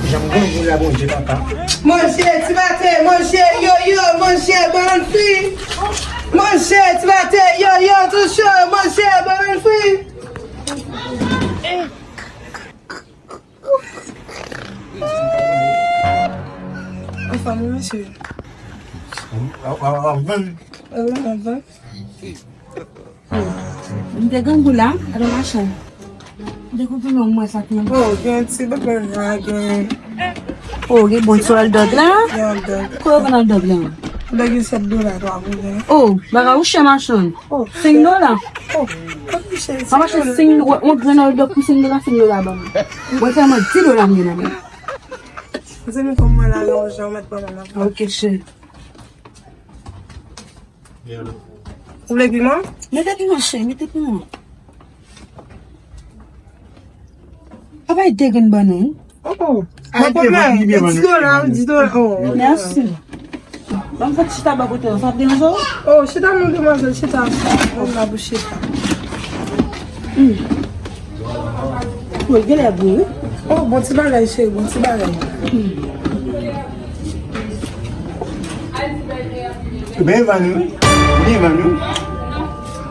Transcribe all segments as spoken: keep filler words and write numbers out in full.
Jan m grangou la, Bondye papa. Monchè, ti batè, monchè, yo, yo, monchè, bann fi. Monchè, ti batè, yo, yo, tou cho, monchè, bann fi. Anfòm, wi, mesye. Wi, anfòm. M te grangou la, alò machann. M te konprann ou mwen sa ki. Oh, gen ti bagay la, gen. Oh, gen bon ti hòldòg la. Gen hòldòg. Kote w vann hòldòg la? Hòldòg yo sèt dola, twa pou ven. Oh, bagay ou chè machann. Oh, senk dola. Oh, kote chè? Papa chè senk, yon grenn hòldòg pou senk dola, senk dola ban mwen. Mwen sèlman dis dola m gen nan men. Mezanmi, kòm mwen la, non, jan mèt ban mwen nan. Ok, chè. Ou vle piman? Mete piman, chè, mete piman. Apa e de grenn bannann? Oh, oh. Pa pwoblèm. Dis dola, dis dola. Oh. Mèsi. Ban m fè ti chita bò kote w, sa ap deranje w? Oh, chita non, demwazèl, chita. Mwen la pou chita. Hmm. Wi, genlè gou, wi. Oh, bon ti bagay, cheri, bon ti bagay. Hmm. Byen vann wi. Byen vann wi.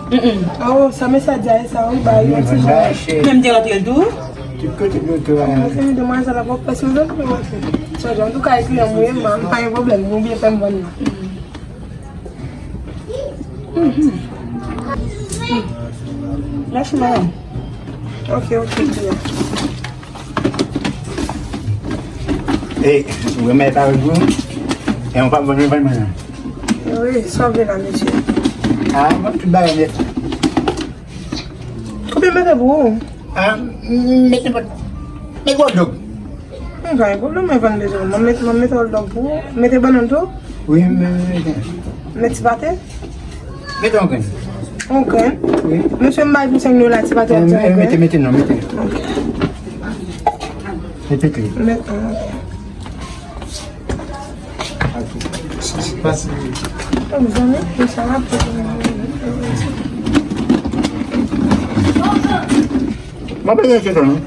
Mm, mm. Oh, sa mesye a di a, e sa, wi, ba yo ti jan. Men m te rantre l tou. Tout kote nou te wè. Mwen se demwazèl la, pòp pèsonn zòt pou rantre. Sa, antouka, e kliyan mwen, m pa gen pwoblèm, nou byen fè m vann nan. Mèsi, madanm. Ok, ok, kliyan. E, ou renmen pa vin pou ou? E, ou pa vin pou mwen? Wi, sa w vle la, mesye? A, mwen tout bagay nèt. Konbyen m mete pou ou? A, m mete nenpòt. Mete hòtdòg. M pa gen pwoblèm, mwen vann bezwen. Mwen mete, mwen mete hòtdòg pou ou. Mete bannann tou? Wi, m mete. Mete ti pate? Mete yon grenn. Yon grenn? Wi. Mesye, m bay pou senk dola, ti pate ak ti yon grenn. Mete, mete non, mete. Ok. Mete li. Mete, ok. Pase. Mezanmi, sa va. M ap bezwen chita non.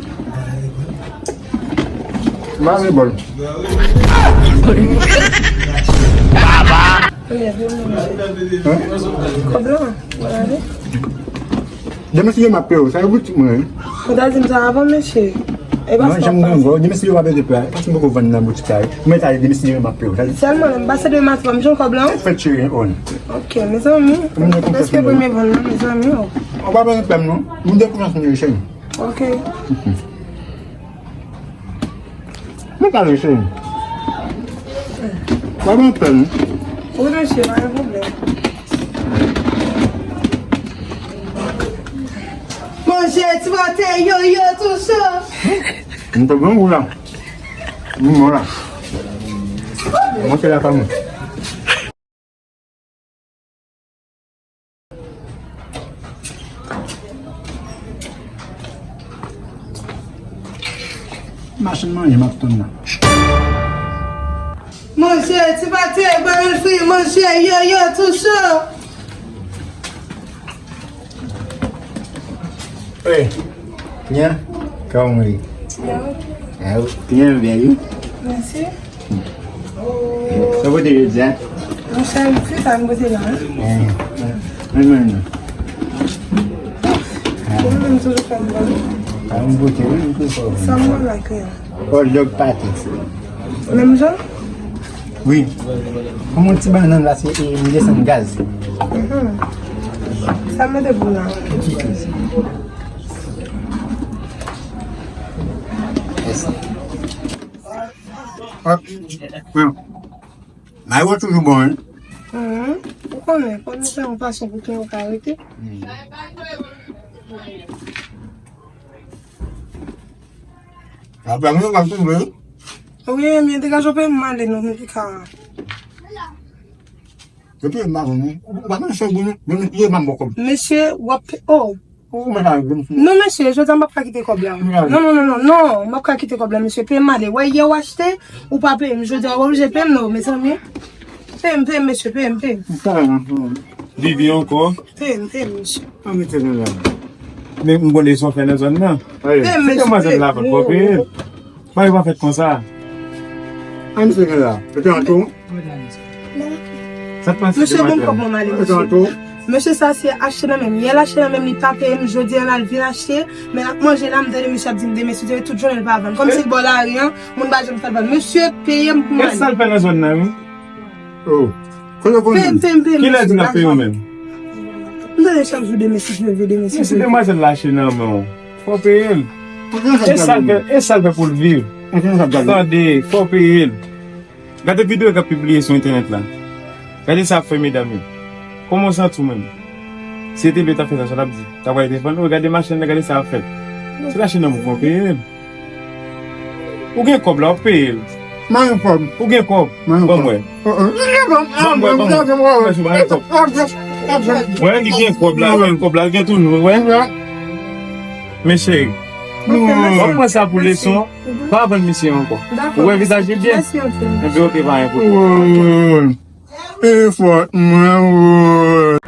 M ap vin bò l. Hein? Kòb la, wè, ale. Demen si yo m ap peye w, sa yo boutik mwen, wi. Ou ta di m sa avan, mesye. E non, janm gen gwo, demen si yo m ap peye w, paske m poko vann nan boutik la, wi. Mwen ta di demen si yo m ap peye w, sa di. Sèlman, lè m pase demen maten, m jwenn kòb la, wi. Fèt cheri, on. Ok, mezanmi. Mwen gen konfyans nan ou. Prèske premye vann nan, mezanmi, oh. Ou pa bezwen pè m, non. Mwen gen konfyans nan ou, cheri. Ok. Mwen pale, cheri. Mwen gen pè m. Wi, mesye, pa gen pwoblèm. Monchè, ti batè, yo, yo, tou cho. M te grangou la. M mò la. Monte la pa mwen. Machann manje m ap tann nan. Monchè, ti batè, bann fri, monchè, yo, yo, tou cho. Ey, Nya, kòman w ye? Byen, wi. Ah, w byen, byen, wi. Mèsi. Sa w pote jodi a? Monchè, m frita m pote la, wi. Eh, eh. Mwen menm non. Mwen menm toujou fè m bon. Ah, m pote, wi, m pote. Sa m wè la, kliyan? Hot dog pate. Menm jan? Wi. Kòm yon ti bannann la, se, e, m desann gaz. Mhm. Sa m mete pou la? Mèsi. Hop. Mayo toujou bon, wi. Mhm. Ou konnen, fò nou fè yon fason pou ke yo ka rete. Hmm. Apre nou va touve. Wi, men degaje w, peye m ale non, men ki ka. Yo peye m ale non. Ou pa konn se bon, bon, yo pa m bòkò. Mesye, w ap pe-, oh. Ou mèt ale bon. Non, mesye, jodi a m p ap ka kite kòb la. Non, non, non, non, non, m p ap ka kite kòb la, mesye, peye m ale. Wè, yè w achte, ou pa peye m. Jodi a, w oblije peye m non, mezanmi. Peye m, peye m, mesye, peye m, peye m. Vivi ankò. Peye m, peye m, mesye. An mete nan la. Men m konn leson fè nan zòn nan. Peye m, mesye, peye m. Demanzèl la pa peye. Bagay pa fèt konsa. An se gen la. Yo te an tou. Sa t pase Mesye, bon demoiselle. kòb mwen male, Yo te an mesye. tou. Mesye sa se achte nan men m. Yè l achte nan men m, li pa peye m. Jodi a l al vin achte. Men l ap manje la, m tande mesye ap di m demen si te tout jounen l pa vann. Kòmsi l bò lari an, moun pa janm fè l vann. Mesye, peye m pou m E sa l fè nan zòn nan, wi? Oh. Kote w konn Peye m, peye m, peye m. Kilè di l ap peye w menm? M tande chak jou demen si Dye vle, demen si Men si Dye vle. Demwazèl la achte nan men w, fò w peye l. E sa l fè, e sa l fè pou l viv. Tande, fò w peye l. Gade videyo k ap pibliye sou entènèt la. Gade sa ap fè medam yo. Kòman w santi w menm? Si se te vle t ap fè sa, sa l ap di. T ap pale telefòn, oh, gade machann nan, gade sa ap fè. Se lache nan mou fò w peye l. Ou gen kòb la, w ap peye l. Mwen gen kòb. Ou gen kòb. Mwen gen Ban kòb. mwen. Oh, oh. Mwen gen kòb. Ban mwen, ban mwen. Mwen gen kòb. Mwen gen kòb la, mwen gen kòb la, gen toujou, wè. Men cheri, w ap pran sa pou leson, pa vann misye ankò. Ou wè vizaj li byen? Mèsi anpil. Enben, ok, pa gen pwoblèm. Oh. E fòt mwen, oh.